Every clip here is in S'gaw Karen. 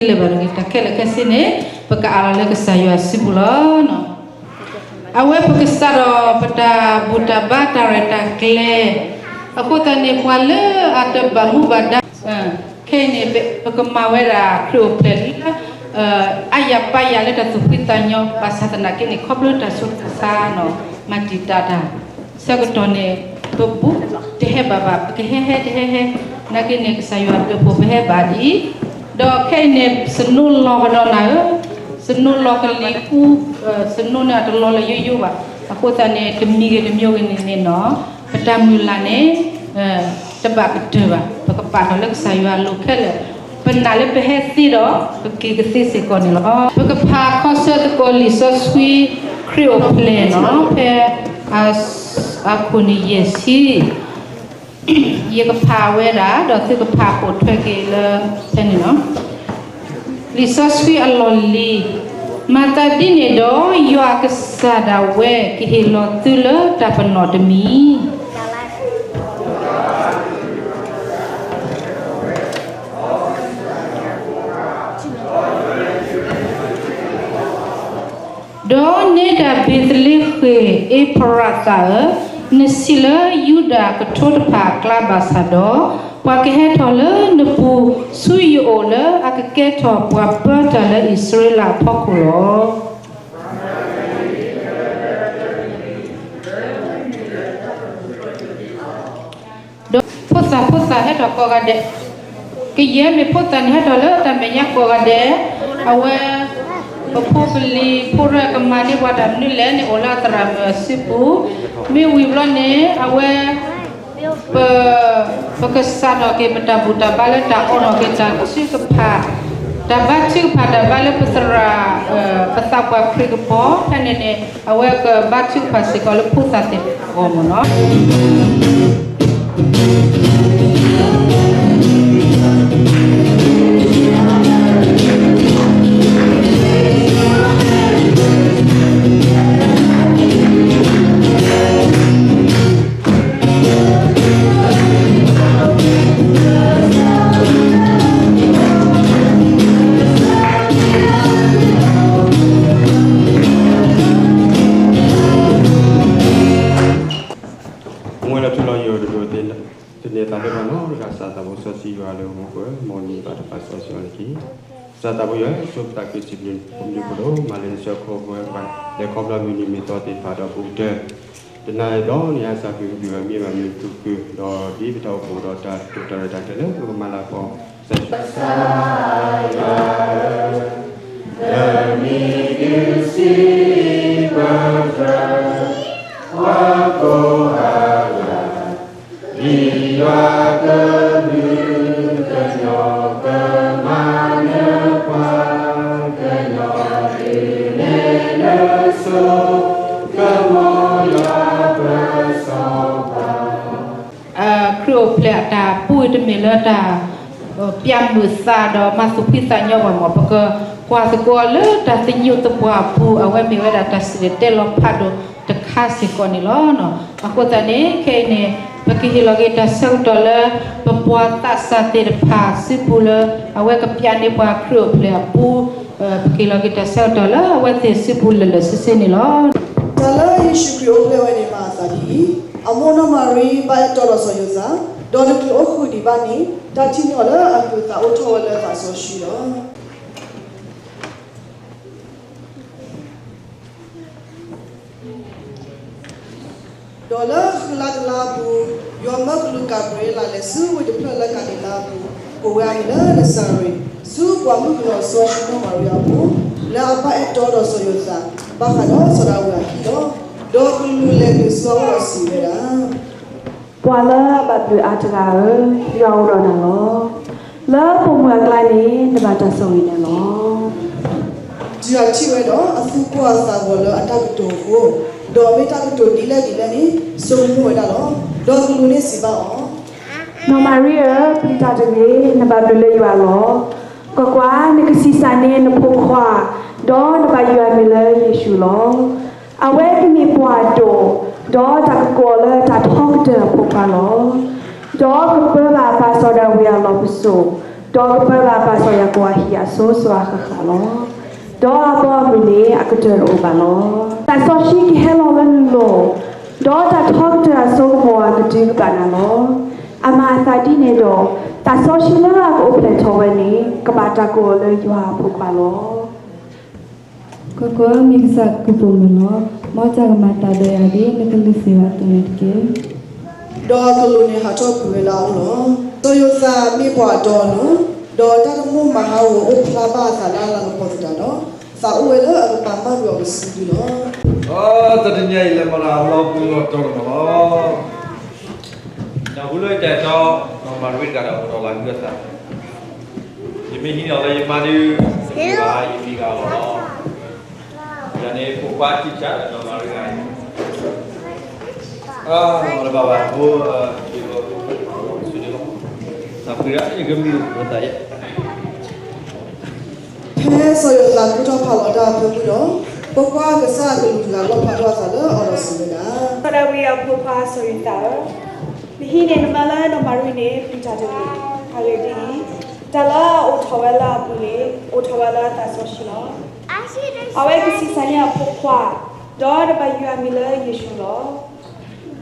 တမ့ၢ်လၢၤဘၣ်တဂ့ၤ တၢ်ခဲလၢာ်ခဲဆ့န့ၣ် ပကအးလီၤလၢကစၢ်ယွၤစုပူၤလီၤ. အဝဲပကစးထီၣ်ပတၢ်ဘူၣ်တၢ်ဘါတၢ်ရဲၣ်တၢ်ကျဲၤ, အဃိသတးန့ၣ် ပှၤလၢအတဘၣ်မူဘၣ်ဒါ ခဲအံၤန့ၣ် ပကမၤဝဲဒၣ်ခရံာ်အိၣ်ဖျဲၣ်လၢ အါယၤပါယၤလၢတၢ်သူၣ်ဖှံသးညီ ဘၣ်ဆၣ်သနာ်က့န့ၣ် ခီဖျိတၢ်ဆူးတၢ်ဆါနီၤ မၤတံာ်တာ်တၢ် ဆၢကတီၢ်န့ၣ် ပဘူးတဟဲဘၣ်ဘၣ် ပကဟဲဟဲတဟဲဟဲ နာ်က့န့ၣ် ကစၢ်ယွၤအဘျုးအဖှိၣ်ပဟဲဘၣ်ဒ်အံၤ, ဒီးခဲအံၤန့ၣ် snow လီၤကဒီးနၤဧၢ, snow လီၤကလံၤအူ, snow န့ၣ်အတလီၤလၢယိယိဘၣ်, အဃိသတးန့ၣ် တမံၤဂ့ၤတမံၤဂ့ၤန့ၣ်န့ၣ်နီၤ ပတၢ်မုၢ်လၢ်န့ၣ် တဘၣ်ကတၢၢ်ဘၣ်, ပကပာ်ထီၣ်လၢကစၢ်ယွၤအလိၤခဲလၢာ်, ပနာ်လၢပဟဲသ့ဒီး ပက့ၤကသ့စ့ၢ်ကီးန့ၣ်လီၤ. ပကဖးခီဆၢသကိးလံာ်စီဆှံ ခရံာ်အိၣ်ဖျဲၣ်နီၤ ဖဲ အခိၣ်န့ၣ်ယဲၢ်ဆံ ယကဖးဝဲဒၣ် ဒီးသုကဖးပိာ်ထွဲက့ၤလၢဖဲန့ၣ်လီၤ. လံာ်စီဆှံအလီၢ်လံၤ, မၤသးဒ်န့ၣ်ဒီး ယွၤအကစၢ်ဒၣ်ဝဲ ကဟ့ၣ်လီၤသုလၢတၢ်ပနီၣ်တမံၤ ဒီးနဲဒၣ်ဘ့းသလ့ဃ့ၣ်အ့ဖရးသးဧၢ, နဆံးလၢယူဒၤကထိတဖၣ်အကျါဘၣ်ဆၣ်ဒီး, ပှၤကဟဲထီၣ်လၢနပူၤဆူယအိၣ်လၢအကကဲထီၣ်ပှၤပၢတၢ်လၢအံၣ်စရ့လးအဖီခိၣ်လီၤ. ဒီးဖိသၣ်ဖိသၣ်ဟဲထီၣ်ကိးဂၤဒဲး, ကယဲၢ်မ့ၢ်ဖိသၣ်န့ၣ်ဟဲထီၣ်လၢတၢ်မဲာ်ညါကိးဂၤဒဲး, အဝဲ ပဖိပလံၤဖိရဲၣ်ကမၤန့ၢ်ပှၤတၢ်မနုၤလဲၣ်န့ၣ် အိၣ်လၢအသရၣ်မုၣ်အစုပူၤ, မ့ၢ်ဝံၤဘျီန့ၣ် အဝဲ ပ ပကစးထီၣ်က့ၤပတၢ်ဘူၣ်တၢ်ဘါလၢတၢ်အိးထီၣ်က့ၤတၢ်ထုကဖၣ်, တၢ်ဘါထုကဖၣ်တၢ်ဘါလၢပသရၣ် ပသးပှၢ်ခရံာ်ကပီၤ, ဖဲန့ၣ်န့ၣ် အဝဲကဘါထုကဖၣ်စ့ၢ်ကီးလၢဖိသၣ်သ့ၣ်တဖၣ်အဂီၢ်မ့ၢ်နီၤ. မူဝဲလၢထူလီၤယိာ်တဒိၣ်သ့ၣ် တန့ၢ်သးလၢပှၤနီတဂၤ စၢ်သးဘိစီဆှံယွၤလၢမူခိၣ်ဧၢ, မ်နံၤဘၣ်တဖၣ်စီဆှံအီၤန့ၣ်တက့ၢ်. စၢ်သးဘိယွၤဧၢ, ဆိပသးခုစံးဘျုးနဖိဒိၣ်မးလၢနဆှၢခီဖျိဝဲပှၤ လဲၤခီဖျိမုၢ်နံၤမုၢ်သီသ့ၣ်တဖၣ်ဒီးဘူးကတၢၢ် တနၤအံၤဒီးန့ၣ် အစၢ်ကလုၢ်ကဒုၣ်အမံၤဘၣ်မ့ၢ်သူၣ်ခုၣ်, ဒီးဒ်ပတၢ်အိၣ်ဖှိၣ်ဒီးတၢ်တိာ်တၢ်ရဲၣ်တၢ်ကျဲၤလၢပကမၤလၤကပီၤ ကစၢ်ယွၤဧၢ, နမံၤဒုးစံးပတြၢၤ ပှၤကိးဂၤဒဲး, ဒ်ယွၤကဒုးကညီကမၤနၢၤပှၤ ကညီဒုးနဲၣ်နၢၤစိ ကမီယွၤပၢၤစီပှၤ ခရံာ်အိၣ်ဖျဲၣ်အတၢ်ပူၤအံၤတမ့ၢ်လၢတၢ် ပျၢ်မုာ်သးဒီးမၤသူၣ်ဖှံသးညီဘၣ်မ့ၢ် ပကကွၢ်သကိးအီၤလၢတၢ်သညူးသပှၢ်အပူၤ အဝဲမ့ၢ်ဝဲဒၣ်တၢ်စံၣ်တဲၤတဲလီၤဖးဒိၣ်တခါစ့ၢ်ကီးန့ၣ်လီၤ. အဃိသတးန့ၣ် ခဲအံၤန့ၣ် ပကဟ့ၣ်လီၤက့ၤတၢ်ဆၢကတီၢ်လၢ ပပှၤသးစၢ်သ့ၣ်တဖၣ်စုပူၤလၢ အဝဲကပျၢ်န့ၢ်ပှၤခရံာ်အိၣ်ဖျဲၣ်အပူၤ ပကဟ့ၣ်လီၤက့ၤတၢ်ဆၢကတီၢ်လၢအဝဲသ့ၣ်စုပူၤလၢာ်လၢာ်ဆ့ဆ့န့ၣ်လီၤ. တၢ်လၢယ့ၣ်ၡူးခရံာ်အိၣ်ဖျဲၣ်ဝဲန့ၣ်မၤအသးဒ်အံၤ, အမိၢ်နီၢ်မၤရံဘၣ်အဲၣ်တီဒီးစီၤယိၤသး, ဒီးတချုးအိၣ်ဃုာ်ဒံးဘၣ်န့ၣ် တၢ်ထံၣ်န့ၢ်အီၤလၢအဟုးသးအိၣ်ထီၣ်ဝဲလၢသးစီဆှံလီၤ. ဒီးလၢဃုလါတလါအပူၤ, ယွၤမၢကလူးကၤဘြံၤအ့လးလဲၤဆူဝ့ၢ်တဖျၢၣ်လၢကၤလံၤလါအပူၤ, ကိးဝဲအမံၤလၢနစၤရ့း, ဆူပှၤမုၣ်ကနီၤစီဆှံနီၢ်မၤရံအအိၣ်, လၢအဘၣ်အဲၣ်တီဒီးစီၤယိၤသး, ဘၣ်ဃးဒီးစီၤဒၤဝံးအဟံၣ်လီၤ. ဒီးကလူးလဲၤနုာ်ဆူအအိၣ်ဒီးစံးဝဲဒၣ် ပှၤလၢအဘၣ်ဘျုးအါတဂၤဧၢ, ယွၤအိၣ်ဒီးနၤလီၤ. လၢပမိၢ်အကျါန့ၣ် နဘၣ်တၢ်ဆိၣ်ဂ့ၤန့ၣ်လီၤ. တုၤအထံၣ်ဝဲဒီးအသူၣ်ကိၢ်အသးဂီၤလၢအတၢ်ကတိၤအဃိ, ဒီးမ့ၢ်တၢ်ကတိၤဒ်လဲၣ်ဒ်လဲၣ်န့ၣ် ဆိကမိၣ်ဝဲဒၣ်လီၤ. ဒီးကလူးန့ၣ်စံးဘၣ်အီၤ, နီၢ်မၤရံဧၢ, ပျံၤတၢ်တဂ့ၤ, နဘၣ်ဘျုးလၢယွၤလီၤ. ကွၢ်ကွၢ်, နကဆံးစၢ်န့ၢ်နဖိခွါ, ဒီးနဘၣ်ယုၢ်အမံၤလၢယ့ၣ်ၡူးလီၤ. အဝဲကမ့ၢ်ပှၤဒိၣ်, ဒီးတၢ်ကကိးအီၤလၢတၢ်ထီကတၢၢ်အဖိခွါလီၤ. ဒီးကပၢဘၣ်အပၢ်စီၤဒၤဝံးအလီၢ်ပစိာ်, ဒီးကပၢဘၣ်ပၢ်စီၤယၤကိာ်အဟံၣ်အစိၤစိၤအဃၣ်ဃၣ်လီၤ. ဒီးအဘီအမုၢ်န့ၣ်အကတၢၢ်တအိၣ်ဘၣ်လီၤ. တၢ်စီဆှံကဟဲလီၤလၢနလိၤ, ဒီးတၢ်ထီကတၢၢ်အစိကမီၤအကတုၤကဘၣ်နၤလီၤ. အမၤအသးဒ်န့ၣ်ဒီး, တၢ်စီဆှံလၢအကအိၣ်ဖျဲၣ်ထီၣ်ဝဲန့ၣ် ကဘၣ်တၢ်ကိးအီၤလၢယွၤအဖိခွါလီၤ. ကွၢ်ကွၢ်, မ့ၢ်ကစၢ်ကပူၤမုၢ်လီၤ. မ်တၢ်ကမၤတၢ်ဒီးယၤဒ် နကလုၢ်စံးဘၣ်အသိးန့ၣ်တက့ၢ်. ဒီးအကလူးန့ၣ်ဟးထီၣ်ကွံာ်ဝဲလၢအအိၣ်လီၤ. စီၤယိၤသးမ့ၢ်ပှၤအတီအလိၤ, ဒီးတၢ်တမိၣ်မၤဟးဂီၤအိၣ်ဖျါဘၣ်အသးလၢအလၤကပီၤသတးဒီး, သးအိၣ်ဝဲလၢအကပာ်မၢ်ကွံာ်အီၤကစုဒုလီၤ. တနံၤအံၤ လဲၤမၤတၢ်လီၤပှီၢ်လီၤတီၤတမံၤလီၤ. နၢ်ဟူလၢတၢ်တီ နီၢ်မၤရံတဂၤဒီး အိၣ်ဒီးလၢဟုအသး, ယမ့ၢ်ဟံးန့ၢ်အီၤလၢယမါဒုး, ယမံဂၤလီၤ. ယၤန့ၣ်ဖိခွါထံဆးဒီးနီၢ်မၤရံဂၤအံၤ, အဘၣ်ဘၣ်ဖိ, ယဂီၢ်, သးပှ့ၤဒၣ်ယကမံၤဖိသၣ်ယဲ. ဖဲစီၤယိၤသးကူၣ်ထီၣ်ဖးလီၤတၢ်အဖၢမုၢ်ဒီး, ကွၢ်ကွၢ်, ကစၢ်အကလူးတဂၤလီၣ်ဖျါထီၣ်အသးလၢအီၤဒီးစံးဝဲဒၣ်, စီၤဒၤဝံးအဖိခွါစီၤယိၤသးဧၢ, နဟံးန့ၢ်နမါလၢနီၢ်မၤရံန့ၣ် ပျံၤတၢ်တဂ့ၤ. အဂ့ၢ်ဒ်အံၤ, တၢ်လၢအအိၣ်ထီၣ်ဝဲလၢအပူၤန့ၣ် အိၣ်ထီၣ်ဝဲလၢသးစီဆှံလီၤ. အဝဲကဆံးစၢ်န့ၢ်အဖိခွါ, ဒီးနဘၣ်ယုၢ်အမံၤလၢယ့ၣ်ၡူးလီၤ.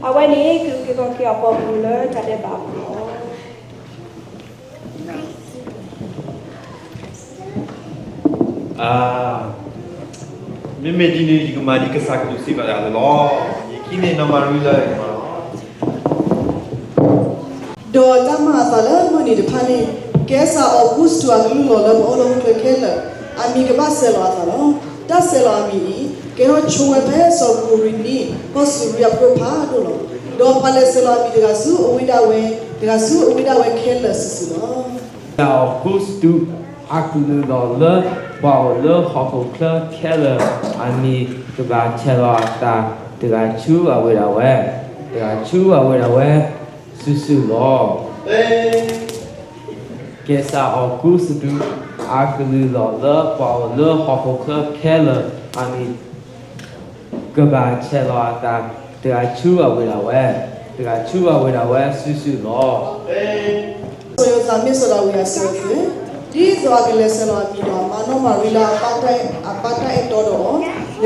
အဝဲန့ၣ်ကအုၣ်က့ၤခီၣ်က့ၤအပှၤကလုာ်လၢတၢ်ဒဲးဘးအပူၤလီၤ. မ့မ့ၢ်ဒ်န့ၣ် ယကမၤဒ်ကစၢ်ကလူးစံးဘၣ်ယၤအသိးလီၤ. ယဟံးန့ၢ်နီၢ်မၤရံလၢယမါလီၤ. ဒီးတၢ်မၤအသးလၢမုၢ်နံၤတဖၣ်န့ၣ်, ကဲစၢ်အီၤကူစတူးအကလုၢ်လီၤလၢပှၤအိၣ်လၢဟီၣ်ခိၣ်ချၢခဲလၢာ်, အမံၤကဘၣ်ဆဲးလီၤအသးလီၤ. တၢ်ဆဲးလီၤအမံၤအံၤ ကဲထီၣ်ဆိဝဲဖဲစီၤကူၤရံနံၣ် ကီၢ်စူၤရံယၤအခိၣ်ဖးဒိၣ်လီၤ. ဒီးပှၤလဲၤဆဲးလီၤအမံၤတဂၤဆူအဝ့ၢ်ဒၣ်ဝဲ, တဂၤဆူအဝ့ၢ်ဒၣ်ဝဲခဲလၢာ်စုာ်စုာ်လီၤ. ကဲစၢ်အီၤကူစတူးအကလုၢ်လီၤလၢပှၤအိၣ်လၢဟီၣ်ခိၣ်ချၢခဲလၢာ်, အမံၤကဘၣ်ဆဲးလီၤအသး, တဂၤဆူအဝ့ၢ်ဒၣ်ဝဲ, တဂၤဆူအဝ့ၢ်ဒၣ်ဝဲစုာ်စုာ်လီၤ. ကဲစၢ်အီၤကူစတူးအကလုၢ်လီၤလၢပှၤအိၣ်လၢဟီၣ်ခိၣ်ချၢခဲလၢာ်, အမံၤကဘၣ်ဆဲးလီၤအသး, တဂၤဆူအဝ့ၢ်ဒၣ်ဝဲ, တဂၤဆူအဝ့ၢ်ဒၣ်ဝဲစုာ်စုာ်လီၤ. စီၤယိၤသးမ့ၢ်စီၤဒၤဝံးအစၢၤအသွဲၣ်, ဒ်သိးအကလဲၤဆဲးလီၤအမံၤဒီးအမါနီၢ်မၤရံလၢအပၢ်တၢ်အဲၣ်တီဒီးအီၤ,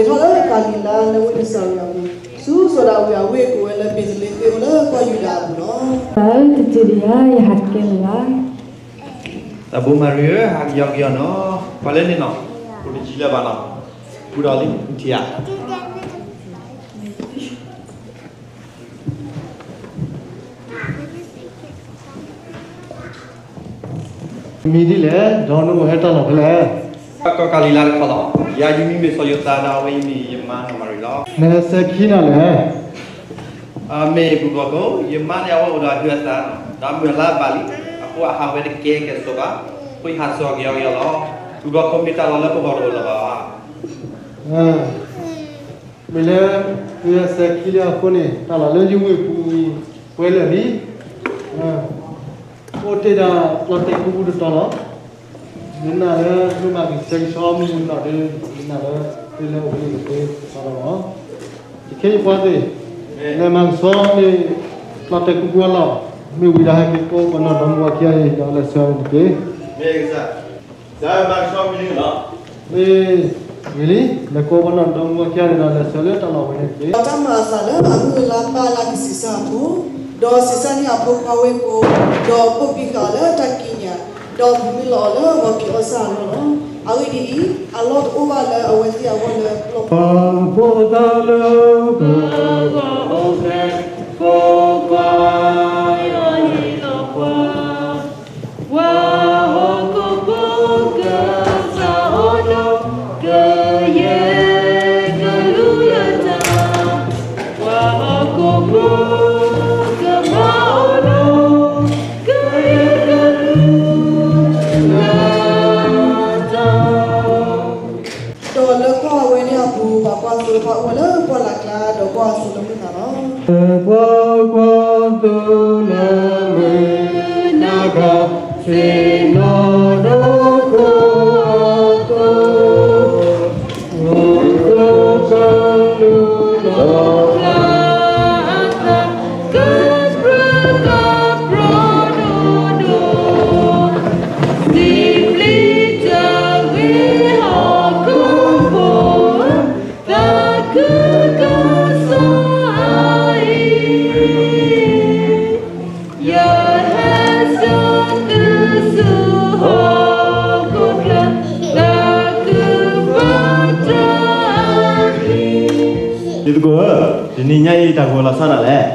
လဲၤထီၣ်လၢကၤလံၤလါလၢဝ့ၢ်နစၤရ့းအပူၤ, ဆူစီၤဒၤဝံးအဝ့ၢ်ကိးဝဲလၢဘ့းသလ့ဟ့ၣ်အိၣ်လၢကီၢ်ယူဒၤအပူၤလီၤ. တၢ်ဧၢ, တတုၤဒံးဧါ, ယဟးတကဲလၢၤဘၣ်. တၢ်ဘိမၤရံဧၢ, ဟးကယီကယီနီၤ, ပှၤလၢန့ၣ်နီၤ, ပူၤတယံၤလၢၤဘၣ်နီၤ, ပူၤဒီးလံ, နထံၣ်ဧါ. မံၤဒ်လဲၣ်, ဒီးနအိၣ်ဟဲတၢ်လီၢ်ဖဲလဲၣ်. ကီၢ်ကၤလံၤလါတခီလီၤ. ယၤယမံၤမ့ၢ်စီၤယိၤသးဒီး အဝဲအံၤမ့ၢ်ယမါနီၢ်မၤရံလီၤ. နစဲၤခံနၤလဲၣ်. မ့ၢ်ပူၤဘီခိၣ်, ယမါန့ၣ်အဝဲအိၣ်ဒီးအဟုအသး, ဒီးမုၢ်လါဘၣ်လံ, အဃိအဟးဝဲတကဲကဲဆိးဘၣ်, အဃိယဟးစိာ်ကယီကယီလီၤ. ပူၤဘီခိၣ်မ့ၢ်တၢ်လီၢ်လၢပဂီၢ်တအိၣ်လၢၤဘၣ်. မ့ၢ်လၢ သုစဲၤခံလံအဃိန့ၣ် တၢ်လီၢ်လၢယဝ့ၢ်ပူၤအံၤ ပှဲၤလၢာ်လံ. အိၣ်တ့ၢ်ဒီးပျီတဲာ်ကူပူတတီၤလီၤ. မ့ၢ်နာ်လၢ မ့ၢ်မၤကဆှဲကဆှီမုၢ်နီၢ်ဒီး မ့ၢ်နာ်လၢ သုလၢအဝ့ၢ်ကသ့စီလီၤ. ယခဲယပှၤသ့ၣ် လဲၤမၤကဆှီန့ၣ် ပျီတဲာ်ကူပူအလီၢ်, မ့ၢ်ဝံၤဒီးဟဲက့ၤကိးပနီၢ်ဒီမါဝၤခံဂၤအံၤ ဒီးလဲၤဆှၢန့ၣ်တက့ၢ်. မ့ၢ်ဂ့ၤလံ, လဲၤကိးပနီၢ်ဒီမါဝၤခံဂၤန့ၣ်ဒီး လဲၤဆှၢလၢတၢ်လီၢ်ဝဲန့ၣ်တက့ၢ်. ဒီးတၢ်မၤအသးလၢအမုၢ်အလါဘၣ်လၢကဆံးစၢ်အဖိ, ဒီးဆံးစၢ်န့ၢ်အဖိခွါဝဲၢ်ကိာ်, ဒီးပိာ်ဘံဃာ်အီၤလၢတၢ်ကံးညာ်, ဒီးပာ်မံလီၤအီၤလၢဂီၤဖံးအီၣ်ဆၣ်အလီၢ်လီၤ. အဂ့ၢ်ဒ်အံၤ, အလီၢ်တအိၣ်ဘၣ်လၢအဝဲသ့ၣ်အဂီၢ်လၢပျီပူၤ ဖိသၣ်လၢ ပဂီၢ်အိၣ်ဖျဲၣ် ဖိခွါ ယွၤဟ့ၣ်လီၤပှၤ, ပှၤဟီၣ်ခိၣ်ဖိကစၢ်အိၣ်ဒီး ကယဲၢ်ကလူလၢတၢ်, ပှၤဟီၣ်ခိၣ်ဖိကဘၣ်အိၣ်ဒီး ကယဲၢ်ကလူလၢတၢ် ဒီးလၢကီၢ်အဝဲန့ၣ်အပူၤ ပှၤကွၢ်သိတဖၣ်အိၣ်ဝဲလၢပှၢ်လၢ်ကျါ ဒီးကွၢ်အသိလၢမုၢ်နၤလီၤ. ကွၢ်ကွၢ်သိလၢမုၢ်နၤခီ သ့ၣ်နီၣ်ဒိၣ်ခိၣ်အသိး အိၣ်ခိးကလူလီၤကျါအသး ကပြၢကပြီဒိၣ်ဒိၣ် ဧၢ, တနံၤညါအံၤတၢ်ဂီၤလီၤဆီဒၣ်လဲၣ်.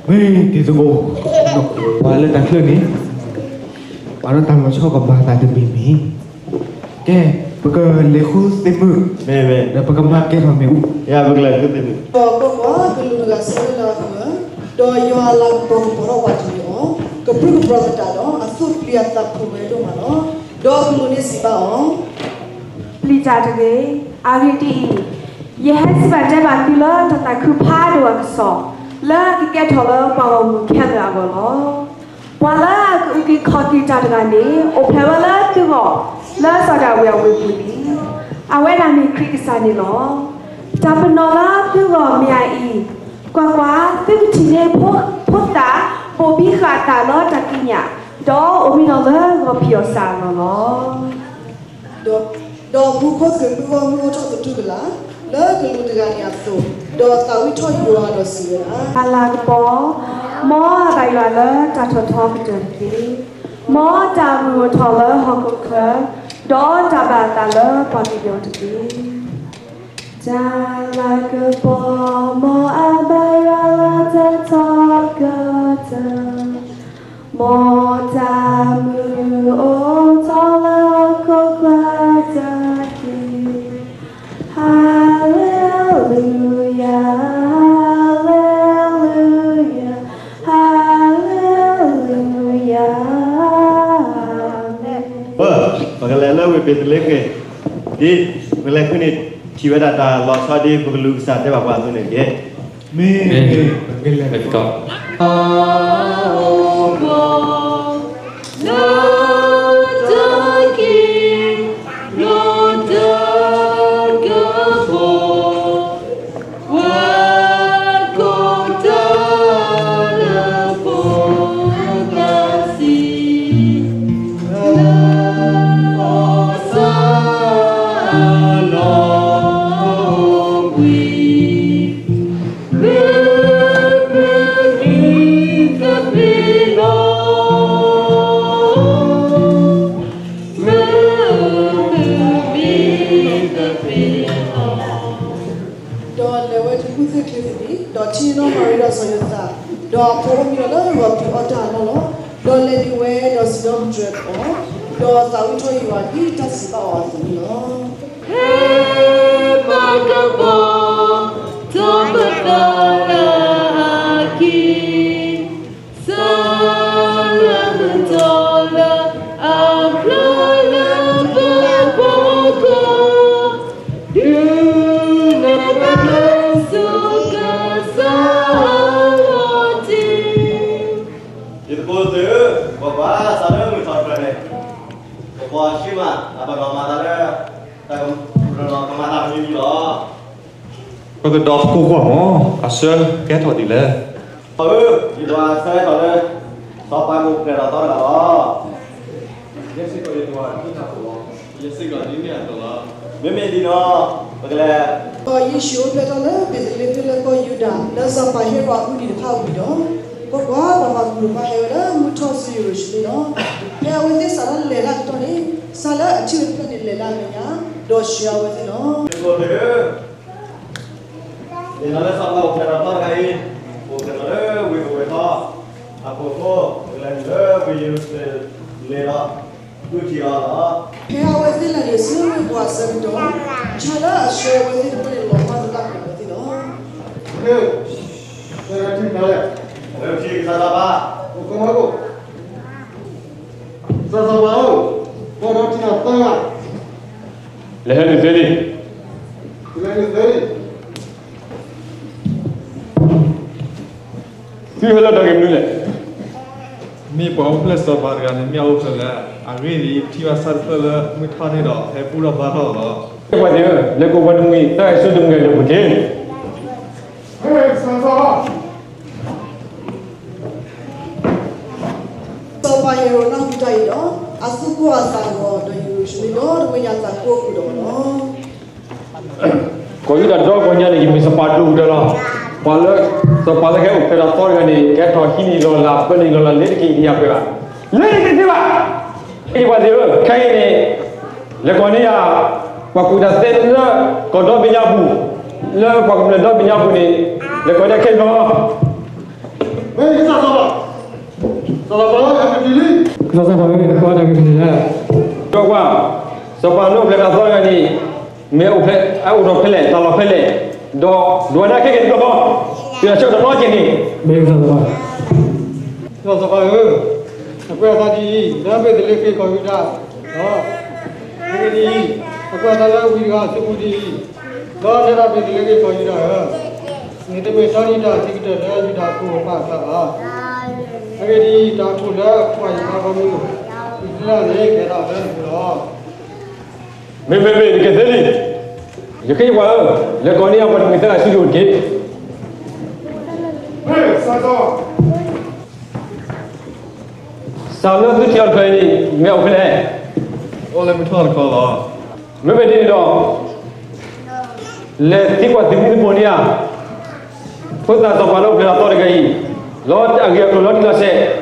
မ့ၢ်တံၤသကိး, ပှၤလၢတၢ်ချၢန့ၣ် ပှၤလၢတၢ်လီၤဆီကမၤအသးတမံၤမံၤ, ကဲ, ပကလဲၤဃုသ့ၣ်မုၢ်, မ့ၢ်မ့ၢ်, ဒီးပကမၤကဲထီၣ်မ့ၣ်အူ, ယၤပကလဲၤဃုသ့ၣ်မုၢ်, ဒီးကွၢ်ကွၢ်, ကလူးတဂၤဆၢထၢၣ်လၢအဃၢၤ, ဒီးယွၤအလၤကပီၤကပီၤထီၣ်ပှၤတဂ့ၤအီၤ, ကပြုၢ်ကပြီၤသတးဒီး အသူၣ်ပျံၤအသးဖုးဝဲဒိၣ်မးလီၤ. ဒီးကလူးန့ၣ်စံးဘၣ်အီၤ, ပျံၤတၢ်တဂ့ၤ, အဂ့ၢ်ဒ်အံၤ, ယဟဲစံးဘၣ်တဲဘၣ်သုလၢတၢ်သးခုဖးဒိၣ်အကစီၣ်, လၢအကကဲထီၣ်လၢပှၤဂီၢ်မုၢ်ခဲလၢာ်အဂီၢ်လီၤ. ပှၤလၢအကအုၣ်က့ၤခီၣ်က့ၤတၢ်တဂၤန့ၣ် အိၣ်ဖျဲၣ်ဝဲလၢသုဂီၢ်, လၢစီၤဒၤဝံးအဝ့ၢ်ပူၤန့ၣ်, အဝဲဒၣ်မ့ၢ်ခရံာ်ကစၢ်န့ၣ်လီၤ. တၢ်ပနီၣ်လၢသုဂီၢ်မ့ၢ်အအံၤ, ကွၢ်ကွၢ်, သုကထံၣ်န့ၢ်ဖိ, ဖိသၣ်ဘိၣ်ဘံဃာ်အသးလၢတၢ်ကံးညာ်, ဒီးအိၣ်မံနီၤလၢဂီၤဖံးအီၣ်စၢ်အလီၢ်လီၤ. ဒီးမူခိၣ်သလုးမုၢ်ဂီၢ်မုၢ်အိၣ်ထီၣ်သတူၢ်ကလာ်, လၢကလူးတဂၤန့ၣ်အသိး, ဒီးသးဝံၣ်ထီၣ်ယွၤဒီးစံးဝဲဒၣ်, တၢ်လၤကပီၤ, မ်အဘၣ်ယွၤလၢတၢ်ထီၣ်ထီကတၢၢ်တက့ၢ်. မ်တၢ်မုာ်အိၣ်ထီၣ်လၢဟီၣ်ခိၣ်ချၢ, ဒီးတၢ်ဘၣ်အသးလၢပှၤကညီတက့ၢ်. တၢ်လၤကပီၤ, မ်အဘၣ်ယွၤလၢတၢ်ထီကတၢၢ်, မ်တၢ်မုာ်အိၣ်ထီၣ်လၢဟီၣ်ခိၣ်ချၢတက့ၢ်. ဟၤလ့လူယၤ, ဟၤလ့လူယၤ, ဟၤလ့လူယၤ, အၤမ့ၣ်. ပကလဲၤလၢဝ့ၢ်ဘ့းသလ့ဃ့ၣ်, ဒ်ပကလဲၤဃုန့ၣ်, ထံၣ်ဝဲဒၣ်တၢ်လီၤဆီဒ်ပကလူးကစၢ်တဲဘၣ်ပှၤအသိးန့ၣ်တက့ၢ်. မ့ၢ်, ပကလဲၤ, ဒီးလဲၤဝဲတုၤကူၣ်သ့ၣ်ချ့သနံၤ, ဒီးထံၣ်နီၢ်မၤရံဒီးစီၤယိၤသး, ဒီးအဖိအိၣ်မံလီၤလၢဂီၤဖံးအီၣ်တၢ်အလီၢ်လီၤ. ဒီးလဲၤနုာ်ဝဲဒီးစံးထီၣ်ပတြၢၤအီၤ, ဒီးသးဝံၣ်ထီၣ်ယွၤဒ်တၢ်စံးဘၣ်အီၤအသိးန့ၣ်လီၤ. ဟ့ၣ်ပှၤကပီၤ, ထီၣ်ပသးလၢအခံ, စၢ်လၢမုၢ်ထီၣ်လၢအဖျါလၢပဖီခိၣ်, ဒုးနၢ်ပၢၢ်လၢစိကစၢ်အလီၤတံၢ်. ယသကိးသ့ၣ်ဧၢ, ကွၢ်ကွၢ်, စးလၢမုၢ်ထီၣ်တဖျၢၣ်န့ၣ်, ပပှၤဆံးမး တၢ်ပနီၣ်မၤသးလၢ တၢ်ကမၤတၢ်မံၤမံၤလီၤ. ပကဒီးသကိးကွၢ်မး, အဆၢကဲထီၣ်ဒ်လဲၣ်. အၢ, ယဒွးဆၢထီၣ်လၢ စီၤပၤကအိၣ်ဖျဲၣ်ထီၣ်သီတဂၤလီၤ. ယဲစ့ၢ်ကီးယဒွးဒ်န့ၣ်အသိးလီၤ. ယဲစ့ၢ်ကီးဒ်န့ၣ်အသိးလီၤ. မ့မ့ၢ်ဒ်န့ၣ်, ပကလဲၤ. ဒီးယ့ၣ်ၡူးအိၣ်ဖျဲၣ်ထီၣ်လၢဘ့းသလ့ဃ့ၣ်လၢကီၢ်ယူဒၤ လၢစီၤပၤဟ့ရိးအမုၢ်နံၤတဖၣ်ဝံၤဒီး, ကွၢ်ကွၢ်, ပှၤမၤကမူၣ်တဖၣ်ဟဲဝဲလၢမုၢ်ထီၣ်ဆူယရူၤၡလ့ၣ်လီၤ. ဖဲအဝဲသ့ၣ်စးထီၣ်လဲၤတၢ်ကတီၢ်န့ၣ်, စးလၢအထံၣ်ဝဲတဖျၢၣ်န့ၣ် လဲၤလၢအမဲာ်ညါ, ဒီးဆှၢအဝဲသ့ၣ်လီၤ. သ့ၣ်နီၣ်လၢစီၤပၤအိၣ်ဖျဲၣ်ထီၣ်သီတဂၤအံၤ, အိၣ်ဖျဲၣ်ထီၣ်လၢဝ့ၢ်ကဝီၤထီ, အခိၣ်ဃိ, ကလဲၤနုာ်လၢဝ့ၢ်ယရူၤၡလ့ၣ်ဒီး ဃုထံၣ်အီၤလီၤ. ဖဲအဝဲသ့ၣ်လဲၤနုာ်ဆူဝ့ၢ်ပူၤအဆၢကတီၢ်, ဆၣ်လၢအဆှၢအဝဲသ့ၣ်တဖၣ်န့ၣ်လီၤမၢ်သတးကွံာ်အဝဲသ့ၣ်လီၤ. ကစၢ်စီၤပၤဧၢ, ကစၢ်စီၤပၤဧၢ, ဘၣ်ဒီးထံၣ်နၤသၢဂၤ, လဲၤဟဲနုာ်သ့လံ. သုဟဲလၢတၢ်ဂ့ၢ်မနုၤလဲၣ်. မ့ၢ်ပှၤအိၣ်ဖျဲၣ်စီၤပၤတဂၤန့ၣ် မ့ၢ်အအိၣ်ဖျဲၣ်လၢအဂ့ၢ်န့ၣ် ထံၣ်ဘၣ်ဆၣ်တဖျၢၣ်လၢမုၢ်ထီၣ်န့ၣ်ဒီး ဟဲဘူၣ်ထီၣ်ဘါထီၣ်လီၤ. ပှၤသ့ၣ်ဧၢ, လဲၤကိးပှၤတမှံၤ တၢ်အဲၣ်ဆူတမှံၤလဲၤပူၤတ့ၢ်. စီၤပၤဟ့ရိာ်နၢ်ဟူတၢ်အံၤဒီး, အသူၣ်ကိၢ်အသးဂီၤ, ဒီးယရူၤၡလ့ၣ်ဒီတဘ့ၣ်ညါသးကိၢ်ဃုာ်ဒီးလီၤ. ကီၢ်ယူဒၤဒီပှၤညါန့ၣ် ယမ့ၢ်စီၤပၤဒိၣ်ကတၢၢ်လီၤ. ပှၤလၢစီၤပၤလၢကဟဲအိၣ်ဖျဲၣ်ထီၣ်သီတဂၤန့ၣ် ကဲထီၣ်ဟံးန့ၢ်လီၤလး ပၢန့ၢ်လီၤလး လ့ၤတက့ၤဒံးယၤပှဲၤဘၣ်. လ့ၤတက့ၤသ့ဘၣ်. အ့ၣ် ပှၤသ့ၣ်ဧၢ, ခဲအံၤန့ၣ် လဲၤကိးန့ၢ်ယၤ ပှၤကူၣ်တၢ်သ့လၢကီၢ်ဒီဘ့ၣ်ညါပူၤ လၢပှၤကမျၢၢ်ဒီဘ့ၣ်ညါအပူၤန့ၣ်, လဲၤကိးဒၣ်ခဲအံၤလီၤ. မ့ၢ်ကစၢ်စီၤပၤ, စီၤပၤလၢအကတုၤလံ. ကစၢ်စီၤပၤဧၢ, ကွၢ်တၢ်ဂ့ၤပူၤန့ၣ်လၢ, ဒီးကွၢ်, စီၤပၤလၢအိၣ်ဖျဲၣ်တၢ်သီတဂၤန့ၣ်, မ့ၢ်အိၣ်ဖျဲၣ်, အအိၣ်ထီၣ်ဖဲလဲၣ်, တၢ်လီၢ်ဖဲလဲၣ်, ဒီးဒိးဝဲဒၣ်ခဲကနံၣ်တဘျီဃီ, တုၤအဆၢကတီၢ်နီၢ်ကီၢ်န့ၣ်, မ့ၢ်ကစၢ်စီၤပၤ, ကစၢ်စီၤပၤဧၢ, အကွဲးအသးဒ်အံၤ, လၢဘ့းသလ့ဃ့ၣ်ကီၢ်ယူဒၤ, ဒီး အဂ့ၢ်ဒ်အံၤ, အကွဲးအသးလၢဝံတဂၤအစုပူၤဒ်အံၤ, ဒီးတဲဒၣ်ဘ့းသလ့ဃ့ၣ်ကီၢ်ယူဒၤဧၢ, န့ၣ်တမ့ၢ်တီနံၤတၢ်အဆံးကတၢၢ်လၢယူဒၤအဖိအပၢ်အကျါဘၣ်. အဂ့ၢ်ဒ်အံၤ, တၢ်အခိၣ်လၢအကွၢ်ယပၢ်ဂီၢ်မုၢ်, အံၣ်စရ့လးန့ၣ် ကဲထီၣ်အီၤလၢနပူၤလီၤ. မ့မ့မ့ၢ်နကသ့လံ, ယဃ့ယပှၤဧၢ, လဲၤကိးန့ၢ်အပှၤတမှံၤသၢဂၤဆူယအိၣ်တက့ၢ်. စးလၢသုထံၣ်အီၤတဖျၢၣ်အံၤန့ၣ် မ့ၢ်အိၣ်ဖဲလဲၣ်. အိၣ်လၢမုၢ်ထီၣ်တခီလီၤ. မ့မ့ၢ်ဒ်န့ၣ်ဒီး, လဲၤသံကွၢ်သုးမုၢ်သံၣ်ဘိန့ၣ်ဧါ, ဖိသၣ်စီၤပၤလၢအိၣ်ဖျဲၣ်တၢ်သီတဂၤအံၤ, လၢအဂ့ၢ်အ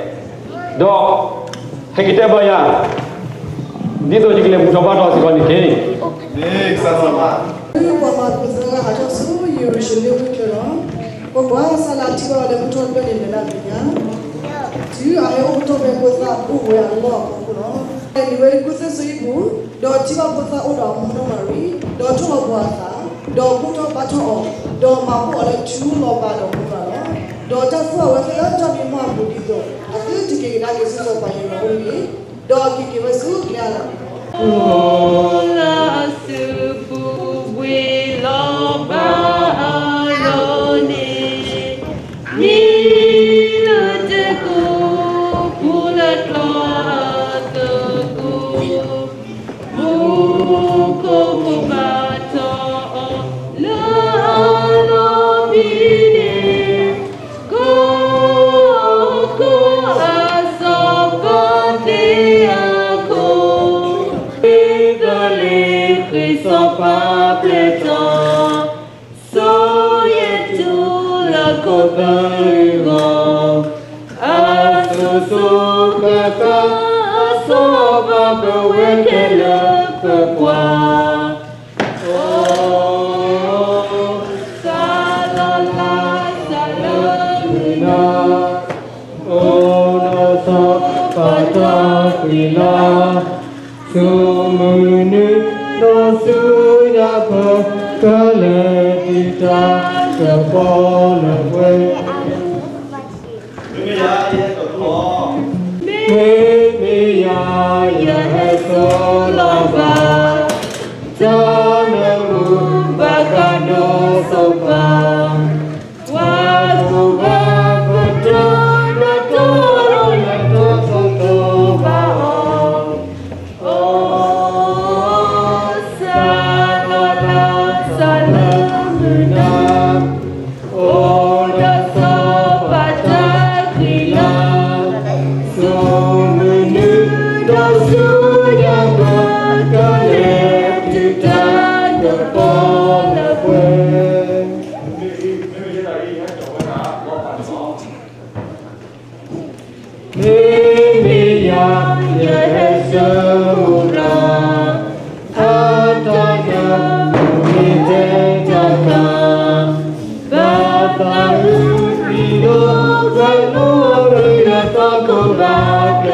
ကျိၤလီၤတံၢ်လီၤဆဲး, ဒီး ဟဲက့ၤတဲဘၣ်ယၤ, ဒ်သိးယကလဲၤဘူၣ်ထီၣ်ဘါထီၣ်စ့ၢ်ကီးန့ၣ်တက့ၢ်. မ့ၢ်ကစၢ်စီၤပၤ. ပှၤမၤသကိးသၢဂၤဟးထီၣ်ဆူယရူၤၡလ့ၣ်ဝ့ၢ်ချၢလီၤ. ကွၢ်ကွၢ်, စးလၢအထံၣ်ဘၣ်ဝဲလၢမုၢ်ထီၣ်တဖျၢၣ်န့ၣ်လၢနၤတသ့ၣ်ညါ, တုၤအဟဲအိၣ်ကတီၢ်ဖဲဖိသၣ်အိၣ်ဝဲအလီၢ်အဖီခိၣ်လီၤ. လဲၤနုာ်ဝဲလၢကူၣ်သ့ၣ်စိအံၤပူၤ, ဒီးထံၣ်ဘၣ်ဖိသၣ်အိၣ်ဒီးအမိၢ်နီၢ်မၤရံ, ဒီးထီၣ်လီၤပှီၢ်အသး, ဒီးဘူၣ်ထီၣ်ဘါထီၣ်အီၤ, ဒီးမၤဘူၣ်အီၤလၢထူလီၤဘၤဒီးမိၢ်မၤလီၤ. ဒီးတၢ်သူၣ်အဝဲသ့ၣ်လၢတၢ်မံမီၢ်အပူၤဒ်သိး အသုတက့ၤကဒါက့ၤဆူစီၤပၤဟ့ရိအအိၣ်န့ၣ်, ဒီးက့ၤက့ၤဝဲဆူကျဲအလီၢ်န့ၣ်လီၤ. အိၣ်လၢအစုပူၤဝံၤလီၤဘၣ်အလီၢ်န့ၣ်, မံလၢတကိးပူၤလၢကျီအသကိး, မူခိၣ်ဘါထီၣ်အီၤလၢအလီၢ်မံန့ၣ်, ကိး, ကိးအစီၤပၤသ့ၣ်အခိၣ်, ဘ့းသလ့ဃ့ၣ်စီၤပၤပျဲၢ်ထီၣ်, စီၤယဲၢ်တူလၢခိၣ်သၢဂီၤ, အစိၤစိၤဃၣ်ဃၣ်, အစီၤပၤပဝဲခဲလၢာ်ပကွၢ်. အိၣ်, စးလီၤလၢ်စးလၢမုၢ်နၤ, အိၣ်ဒီးစီၤပၤတၢ်ဃံလၤ, ဆူမုၢ်နုာ်ဒီးဆူညါပၢၢ်, ကလဲၤတုၤတၢ်ကပီၤလၢပှဲၤ. မ့မ့ၢ်ယၤယဟဲစိာ်လီၤဘၣ်, တၢ်နၢမူဘၣ်ဃးဒီးစီၤပၤ, ပှၤကူၣ်ဘၣ်ပတၢၢ်, ဒီးတီလီၤယၤတၢ်သီၣ်တီဘၣ်အီၤ. အိၣ်, စးလီၤလၢ်စးလၢမုၢ်နၤ, အိၣ်ဒီးစီၤပၤတၢ်ဃံလၤ, ဆူမုၢ်နုာ်ဒီးဆူညါပၢၢ်, ကလဲၤတုၤတၢ်ကပီၤလၢပှဲၤ. မ့မ့ၢ်ယၤ, ယဟဲဆၢမုၢ်လၢ်, အတၢ်နၢမူမ့ၢ်တဲတၢ်ကါ, ဘၣ်သးအုးပံၤဒီး ကွဲးလိလၢ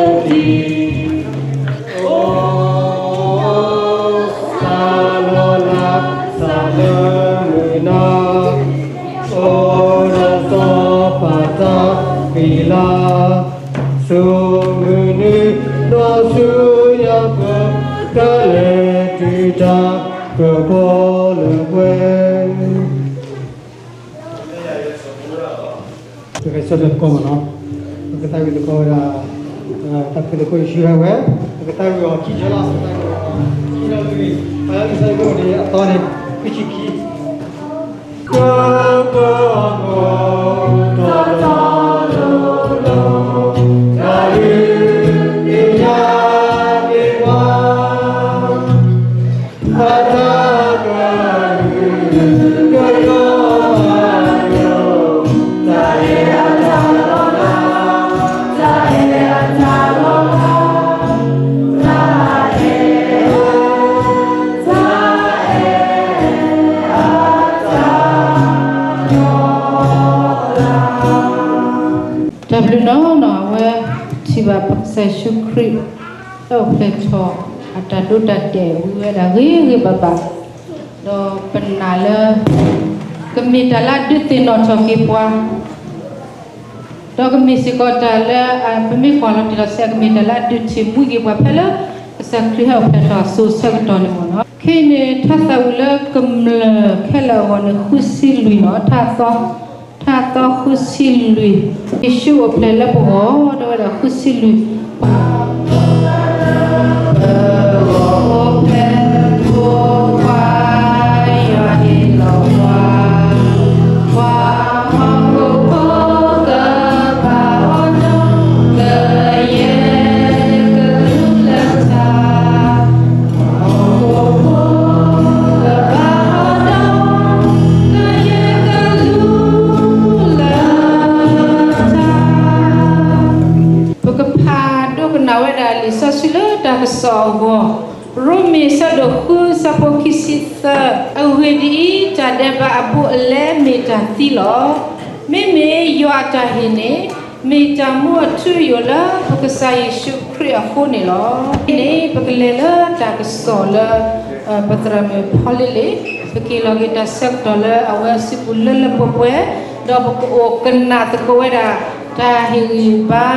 သီခိၣ်ဘၣ်ကဒံ, အိၣ်, စးလီၤလၢ်စးလၢမုၢ်နၤ, အိၣ်ဒီးစီၤပၤတၢ်ဃံလၤ, ဆူမုၢ်နုာ်ဒီးဆူညါပၢၢ်, ကလဲၤတုၤတၢ်ကပီၤလၢပှဲၤ. ပကဆၢထၢၣ်သကိးမးနီၤ, ပကသးဝံၣ်သကိးဝဲဒၣ်, တၢ်ဖုၣ်သကိးယ့ၣ်ၡူးဒၣ်ဝဲ, ပကသးဝံၣ်အီၤခံဆၢလီၤ, ပကသးဝံၣ်အီၤခံဆၢလီၤ, ပကသးဝံၣ်အီၤန့ၣ်အသီန့ၣ်, ခွံဆံခံ ကကီတၢ်လီၢ်လီၢ်, တၢ်လၢသ့ၣ်ညါန့ၢ်ပှၤ, အတၢ်ကလုၢ်ကယီမၤယီၤ, တၢ်အဲၣ်အတၢ်လီၤလး, တၢ်အဲၣ်အတၢ်လီၤလး, တၢ်အဲၣ်, တၢ်အဲၣ်အတၢ် ဘၣ်ပကစၢ်ယ့ၣ်ၡူးခရံာ် တၢ်အိၣ်ဖျဲၣ်ထီၣ် အတၢ်ဒိတၢ်တဲာ်ဝံၤဝဲဒၣ်ဂ့ၤဂ့ၤဘၣ်ဘၣ်, ဒီးပနာ်လၢ ကမ့ၢ်တၢ်လၢအဒုးသ့ၣ်နီၣ်ထီၣ်က့ၤပှၤ ဒီးကမ့ၢ်စ့ၢ်ကီးတၢ်လၢ ပမ့ၢ်ကွၢ်လီၤတံၢ်လီၤဆဲး ကမ့ၢ်တၢ်လၢအဒုးထံၣ်မှံက့ၤပှၤဖဲလၢ ကစၢ်ခရံာ်ဟဲအိၣ်ဖျဲၣ်ထီၣ်အစိၤဆၢကတီၢ်န့ၣ်မ့ၢ်နီၤ. ခဲအံၤန့ၣ် ထါသးဝံၣ်လၢကမျၢၢ်ခဲလၢာ်အဂီၢ်န့ၣ် ဃုဆံလွံၢ်နီၤ, ထါသီ ထါသီဃုဆံလွံၢ်, ယ့ၣ်ၡူးအိၣ်ဖျဲၣ်လၢပဂီၢ် တဲဝဲဒၣ်ဃုဆံလွံၢ် ပကဖးဒိကနၣ်ဝဲဒၣ်လံာ်စီဆှံလၢတၢ်ကစီၣ်အဂီၢ်, ရိမ့ၤအဆၢဒိၣ်ဃု အဆၢဖိခံဆံသၢ, အဂ့ၢ်ဒ်အံၤ, တၢ်ဒဲးဘးအဘူးအလဲမ့ၢ်တၢ်သံလီၤ. မ့မ့ၢ်ယွၤအတၢ်ဟ့ၣ်န့ၣ် မ့ၢ်တၢ်မူအထူအယိာ်လၢပကစၢ်ယ့ၣ်ၡူးခရံာ်အဃိန့ၣ်လီၤ. အံၤန့ၣ် ပကလဲၤလၢတၢ်ကစီၣ်လၢ ပသရၣ်မုၣ်ဖီလ့လ့ၣ်, ပက့ၤလီၤက့ၤတၢ်ဆၢကတီၢ်လၢအဝဲအစုပူၤလၢလၢပှဲၤပှဲၤ, ဒီးပကအိၣ်ကနၣ်သကိးဝဲဒၣ် တၢ်ဟ့ၣ်ဂံၢ်ဘါ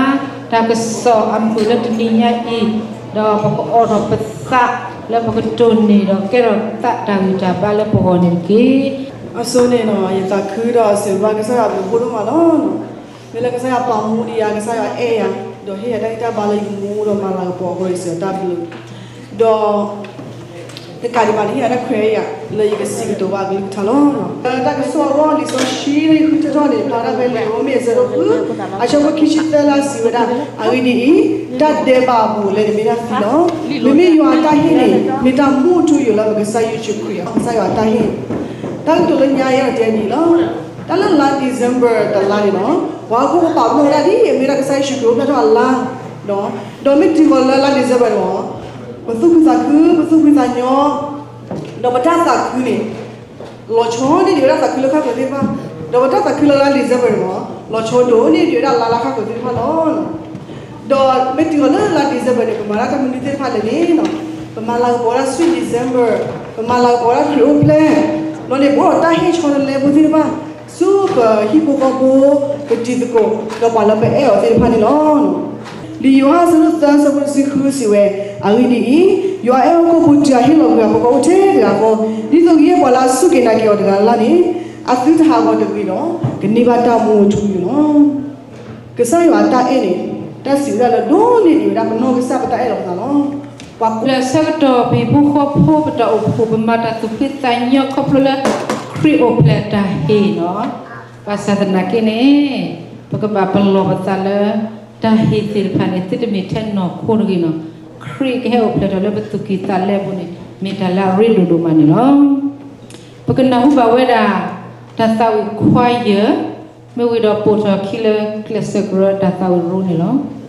တၢ်ကစီၣ်အမုာ်လၢတနံၤညါအံၤ, ဒီးပကအိးထီၣ်ပသးလၢပကတိၢ်န့ၢ်ဒီးကဲထီၣ်သးတၢ်ဂံၢ်တၢ်ဘါလၢပဂီၢ်န့ၣ်တက့ၢ်. အဆိန့ၣ်နီၤ ယသးခုဒီးစံးဘျုးကစၢ်ယွၤအဘျုးအဖှိၣ်ဒိၣ်မးလီၤ. မ့ၢ်လၢကစၢ်ယွၤပာ်မူဒံးယၤ ကစၢ်ယွၤအဲၣ်ယၤ, ဒီးဟ့ၣ်ယၤတၢ်ဂံၢ်တၢ်ဘါလၢယမူဒီးမၤလၤကပီၤအဃိဒီးယစံးတၢ်ဘျုး, ဒီး တကးဒံးဘၣ်န့ၣ် ဟ့ၣ်ယၤတၢ်ခွဲးယာ်လၢယကစံးကတိၤဘၣ်အကလုၢ်ကထါလီၤ. တၢ်ကစီၣ်အဂီၢ် လံာ်စီဆှံလၢယဃုထၢထီၣ်န့ၣ် ဖျါဒၣ်ဖဲလံာ်ရိမ့ၤအဆၢဒိၣ်ဃု အဆၢဖိခံဆံသၢလၢအစံးဝဲဒၣ်, အဂ့ၢ်ဒ်အံၤ, တၢ်ဒဲးဘးအဘူးအလဲန့ၣ်မ့ၢ်တၢ်သံလီၤ. မ့မ့ၢ်ယွၤအတၢ်ဟ့ၣ်န့ၣ် မ့ၢ်တၢ်မူအထူအယိာ်လၢပကစၢ်ယ့ၣ်ၡူးခရံာ်အဃိ ကစၢ်ယွၤအတၢ်ဟ့ၣ် တၢ်ကတိၤလၢညါယဲအီၤတဲဒ်အံၤလီၤ. တၢ်လၢလါ December တလါန့ၣ်လီၤ. ပှၤဟီၣ်ခိၣ်ဖိပာ်ပနီၣ်ဝဲဒၣ်ဒ်အမ့ၢ်ဒၣ်ကစၢ်ယ့ၣ်ၡူးခရံာ်အိၣ်ဖျဲၣ်ထီၣ်အလါ, ဒီးမ့ၢ်တုၤဃီၤလၢလါ December န့ၣ်လီၤ, ပသူၣ်ဖှံသးခု ပသူၣ်ဖှံသးညီ, ဒီးပတၢ်သးခုန့ၣ် လီၤဆီန့ၢ်ဒံးဝဲဒၣ်သးခုလၢဃၣ်ဃၢၤသ့ၣ်တဖၣ်, ဒီးပတၢ်သးခုလၢလါ December န့ၣ်လီၤ, လီၤဆီဒိၣ်န့ၢ်ဒံးဝဲဒၣ်လါလၢဃၣ်ဃၢၤသ့ၣ်တဖၣ်လီၤ. ဒီးမ့ၢ်တုၤဃီၤလၢလါ December န့ၣ် ပမၤဒၣ်တၢ်မနုၤသ့ၣ်တဖၣ်လဲၣ်န့ၣ်, ပမၤလၤကပီၤဝဲဒၣ် Sweet December, ပမၤလၤကပီၤဝဲဒၣ်ခရံာ်အိၣ်ဖျဲၣ်, လီၤန့ၣ် ပအိၣ်ဒီးတၢ်ဟ့ၣ်ဆီတလဲဖိသ့ၣ်တဖၣ် ဆူပဟံၣ်ဖိဃီဖိ, ပတံၤသကိး, ဒီးပှၤလၢပအဲၣ်အီၤသ့ၣ်တဖၣ်န့ၣ်လီၤ. လံာ်ယိၤဟၣ်အဆၢဒိၣ်သၢအဆၢဖိတဆံဃုစံးဝဲ, အဂ့ၢ်ဒ်အံၤ, ယွၤအဲၣ်ဟီၣ်ခိၣ်ဖိတုၤအဟ့ၣ်လီၤကွံာ်အဖိခွါအိၣ်ထဲတဂၤဃီ, ဒ်သိးကယဲၢ်ပှၤလၢအစူၢ်က့ၤနာ်က့ၤအီၤတဂၤလၢ်လၢ်န့ၣ်, အသုတဟးဂီၤတဂ့ၤဒီး ကန့ၢ်ဘၣ်တၢ်မူအထူအယိာ်လီၤ. ကစၢ်ယွၤအတၢ်အဲၣ်န့ၣ် တၢ်စံးဝဲဒၣ်လၢဒိၣ်န့ၢ်ဒံးဝဲဒၣ်ပနီၢ်ကစၢ်ပတၢ်အဲၣ်လီၤပသးလီၤ. ပှၤကိးလၢဆၢကတီၢ် ပဟံၣ်ဖိဃီဖိ ပတၢ်အိၣ်ဖှိၣ် ပမၤတၢ်သူၣ်ဖှံသးညီခီဖျိလၢ ခရံာ်အိၣ်ဖျဲၣ်တၢ်ဟ့ၣ်နီၤ. ဘၣ်ဆၣ်သနာ်က့န့ၣ် ပကဘၣ်ပလီၢ်ပသးလၢ တၢ်ဟ့ၣ်သ့ၣ်တဖၣ်န့ၣ် သုတမ့ၢ်ထဲနီၢ်ခိတဂ့ၤနီၤ. ခရံာ်ကဟဲအိၣ်ဖျဲၣ်ထီၣ်လၢပသူၣ်ကံၢ်သးလဲပူၤန့ၣ် မ့ၢ်တၢ်လၢအရ့ဒိၣ်ဒိၣ်မးန့ၣ်လီၤ. ပကနၢ်ဟူဘၣ်ဝဲဒၣ် တၢ်သးဝံၣ်ခွါယၢၢ် မ့ၢ်ဝံၤဒီးပိာ်ထီၣ်ခံလၢကျဲးစၢးကရၢတၢ်သးဝံၣ်ရိန့ၣ်လီၤ.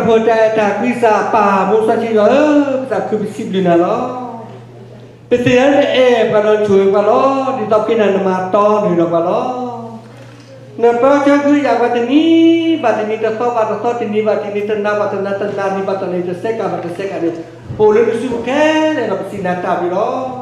ပတၢ်အဲၣ်တၢ်ကွံကစၢ်အပၢ် မိၢ်စီဆှံယွၤဧၢ, ကစၢ်ခုပစံးဘျုးနၤလီၤ. ပသ့ၣ်ညါလၢနအဲၣ်ပှၤဒီးဆိၣ်ဂ့ၤပှၤလီၤ. ဒ်သိးဖဲန့ၣ်နမၤတီနုာ်လီၤပှၤလီၤ. နပၢဆှၢကဟုကယာ်ပှၤတနံၤဘၣ်တနံၤ, တသီဘၣ်တသီ, တနံၤဘၣ်တနံၤ, တနၤဘၣ်တနၤ, တနၤန့ၣ်ဘၣ်တနၤန့ၣ်, တစဲးကးဘၣ်တစဲးကးန့ၣ်, ပအိၣ်လၢနစုပူၤခဲလၢာ်လီၤ. ပစံးနၤတၢ်ဘျုးလီၤ.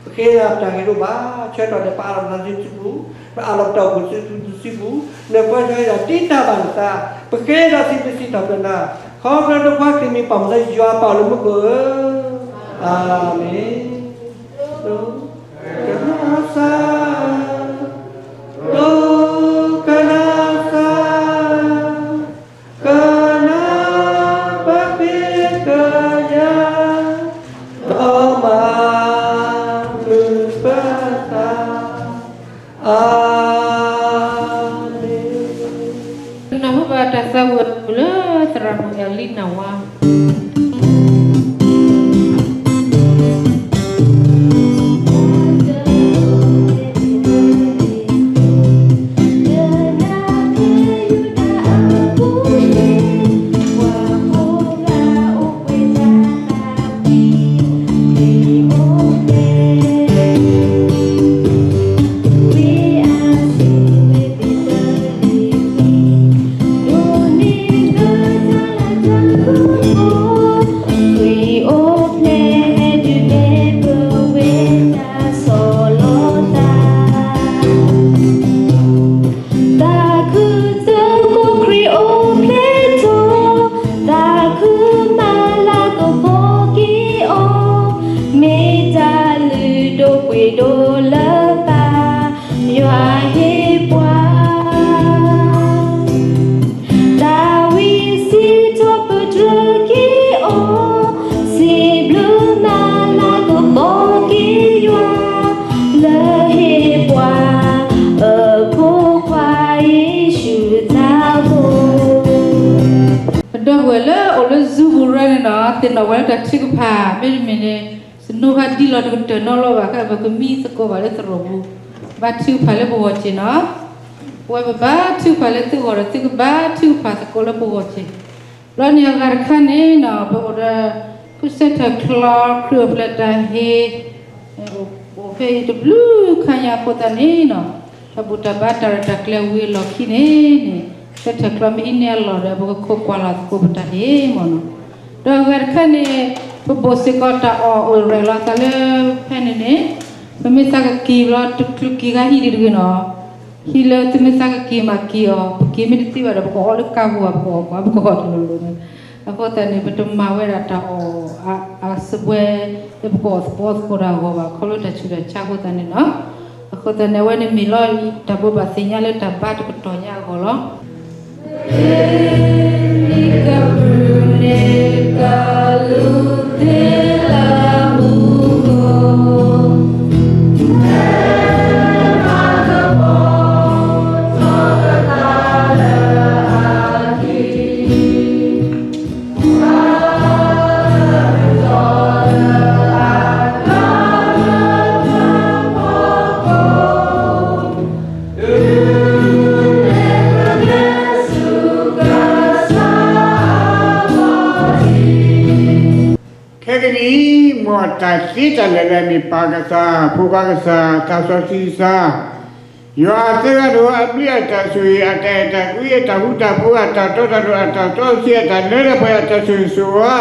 ပဃ့ဒီးပတၢ်ဂ့ၤဒိၣ်ဘၣ်, ဆၢထီၣ်ဒီးပအးလီၤပသးဆူနစုပူၤ, ပအးလီၤပတၢ်အိၣ်ဖှိၣ်ဆူနစုပူၤ, နပၢဆှၢကဟုကယာ်တံာ်တာ်ဘၣ်နသး, ပဃ့ဒီးစံးဘျုးစံးထီၣ်ပတြၢၤနၤ, ခီဖျိနဖိခွါခရံာ်မံၤပၢ်မုၢ်လၢယွၤအပၢ်လၢမူခိၣ်ဧၢ, အၤမ့ၣ်. ကနၣ်စၢ်, ဒိကနၣ်စၢ်, ကနၣ်ပဃ့ကယၤ, ဒီးမၤမုာ်ပသး, အၤမ့ၣ်. နၢ်ဟူဘၣ်တၢ်သးဝံၣ်လၢသရၣ်မုၣ်အဲၣ်လံနၢ်ဝါ သးခုသကိးခရံာ်အိၣ်ဖျဲၣ်ထီၣ်, သးခုမၤလၤကပီၤက့ၤအီၤ, မ့ၢ်တၢ်လုၢ်ဒိၣ်ပှ့ၤဒိၣ်လၢပၢ်ယွၤဟ့ၣ်ပှၤ သးဝံၣ်စံးထီၣ်ပတြၢၤက့ၤအီၤ, စံးဘျုးမၤလၤကပီၤက့ၤယွၤ, လၢဟ့ၣ်ပှၤ အဖိခွါယ့ၣ်ၡူးသးဘိ. ပဒီပုၢ်ဝဲၢ်လၢအိၣ်လၢ Zoom ပူၤရၢန့ၣ်ဒီး သ့ၣ်နီၣ်ဝဲလၢတၢ်ထုကဖၣ် မ့တမ့ၢ်န့ၣ် စနိဃါဒံလီၤတကတၢၢ်နီတဘျီဘၣ်, ခဲအံၤပကမံသကိးဘၣ်လၢသရိာ်ပူၤ, ဘါထုကဖၣ်လၢပဂီၢ်စ့ၢ်နီၤ, ပဝဲပဘါထုကဖၣ်လၢသုဂီၢ်ဒီး သုကဘါထုကဖၣ်သကိးလၢပဂီၢ်စ့ၢ်. ဘျီန့ၣ်အဂၤတခါန့ၣ်နီၤ ပအိၣ်ဒီး ဃုစဲထၢၣ်ချီ ခရံာ်အိၣ်ဖျဲၣ်တၢ်ဟ့ၣ် အိၣ်ဖဲအံၤတဘျုးခါညါအဃိသတးန့ၣ်နီၤ, တၢ်ဘူၣ်တၢ်ဘါတၢ်ရဲၣ်တၢ်ကျဲၤဝံၤအလီၢ်ခံန့ၣ်န့ၣ်, စဲထၢၣ်ချီမ့ၢ်ဟံးန့ၢ်အလီၢ်ဒီး ပကခိးကွၢ်လီၤသကိးပတၢ်ဟ့ၣ်မ့ၢ်နီၤ. ဒီးအဂၤတခါန့ၣ် ပဘိၣ်စ့ၢ်ကီးတၢ်အီၣ်အိၣ်ရဲၣ်လီၤသးလၢဖဲန့ၣ်န့ၣ်, ပမ့ၢ်သးကက့ၤဘျီ တချုးက့ၤဂၤဟံၣ်ဒံးတဂ့ၤနီၤ, ဟံၣ်လၢသုမ့ၢ်သးကက့ၤမးက့ၤအီၤ, ပက့ၤမ့ၢ်တသ့ဘၣ်ဒီး ပကအီၣ်လၢကါပူၤဧါ, ပကအီၣ်ကွၢ် ပကအီၣ်တလိၤလိၤန့ၣ်, အဃိသတးန့ၣ် ပတမၤဝဲဒၣ်တၢ်အီၣ်အစပွဲ လၢပကအီၣ်သကိးသကိးတၢ်အဂီၢ်ဘၣ်, ခီဖျိတၢ်ဆူးတၢ်ဆါအဃိသတးန့ၣ်နီၤ. အဃိသတးန့ၣ် အဝဲန့ၣ်မ့ၢ်လီၤတၢ်ဘိးဘၣ်သ့ၣ်ညါလၢတၢ်ဘါတကတီၢ်ညါအဂီၢ်လီၤ. ခဲကနံၣ်အံၤ မ်တၢ်သ့တၢ်လၢာ်လၢအမ့ၢ်ပၢ်ကစၢ်, ဖိခွါကစၢ်, သးစီဆှံကစၢ်, ယွၤအသၢဂၤတဂၤအဘျုးအတၢ်ဆိၣ်ဂ့ၤ, အတၢ်အဲၣ်တၢ်ကွံ, အတၢ်ဃူတၢ်ဖိး, အတၢ်တီတၢ်လိၤ, အတၢ်စီဆှံ, အတၢ်လၢတၢ်ပှဲၤ, အတၢ်ဆိၣ်ဂ့ၤဆိၣ်ဝါ,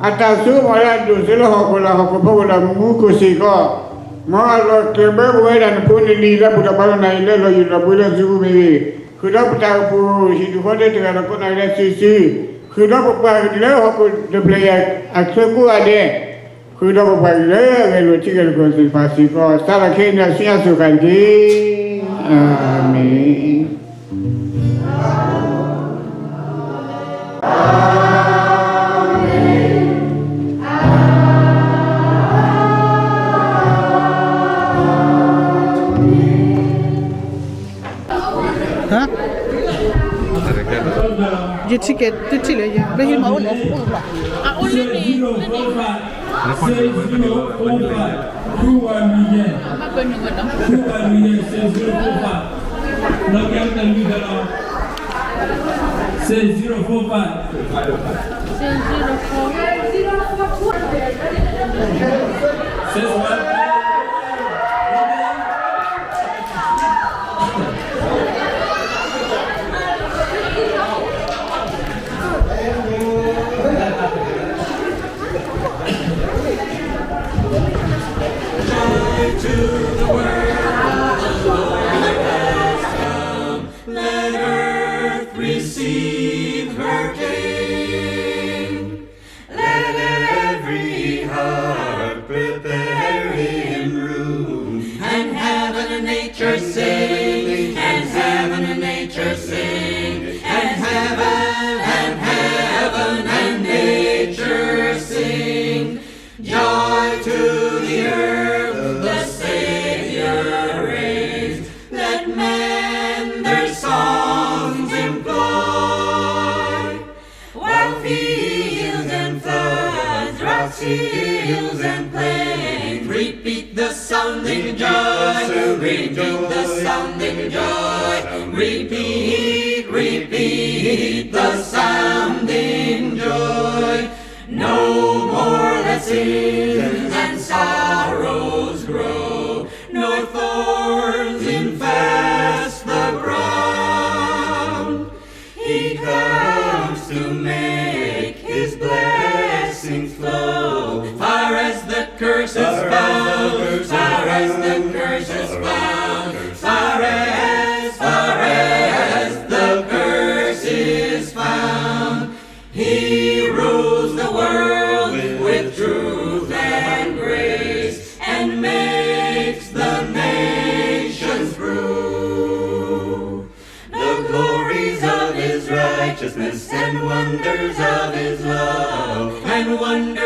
အတၢ်စိကမီၤလၢအဒိၣ်စိလၢဟီၣ်ခိၣ်လၢဟီၣ်ခိၣ်ဖီခိၣ်လၢမူခိၣ်စ့ၢ်ကီး, မ်အလီၤကျဲၤဘၢပဝဲဒၣ်နဖိနလံၤလၢဘူၣ်တၢ်ဘါလီၤနၤအံၤလၢလီၤယံၤလီၤဘှံးလၢစုပူၤမ့ၢ်ဂ့ၤ, ဃုာ်ဒီးပတၢ်အိၣ်ဖှိၣ်ဟံၣ်ဒူၣ်ဃီဒဲးတဂၤဒီးကိးနီၢ်ဂၤဒဲးစုာ်စုာ်, ဃုာ်ဒီးပပှၤကလုာ်လၢဟီၣ်ခိၣ်တဖျၢၣ်အံၤအချၢကိးဂၤဒဲး, ဃုာ်ဒီးပပှၤကလုာ်လၢအဂဲၤလိာ်ထံဂဲၤလိာ်ကီၢ်သ့ၣ်တဖၣ်စ့ၢ်ကီး စးထီၣ်ခဲအံၤန့ၣ် အဆူညါစိၤဃၣ်တက့ၢ်. အၤမ့ၣ်. ယထံၣ်ကဲ သုထံၣ်လၢယ ဘၣ်ဟံးမၤအိၣ်လဲၣ် အိၣ်လီၤ အအိၣ်လၢန့ၣ် ဘၣ်ပၢနုာ်ဝဲနီၤ ဘၣ်ပၢနုာ်ဝဲနီၤ လီၤကဲတလုၢ်ဒီးလီၤ Six zero four five. Six zero four. Six one. Joy to the world, the Lord has come. Let earth receive her King. Let every heart prepare him room. And heaven and nature sing, and heaven and nature sing, and heaven and heaven and nature sing. Joy to the earth, the Savior reigns. Let men their songs employ. While fields and floods, rocks, hills, and plains, repeat the sounding joy, repeat the sounding joy, repeat, repeat the sounding joy. No more let sins and sorrows grow, nor thorns infest the ground. He comes to make his blessings flow. Far as the curse is found, far as the curse is found, far as, far as the curse is found. He rules the world with truth and grace and makes the nations prove the glories of his righteousness and wonders of his love and wonders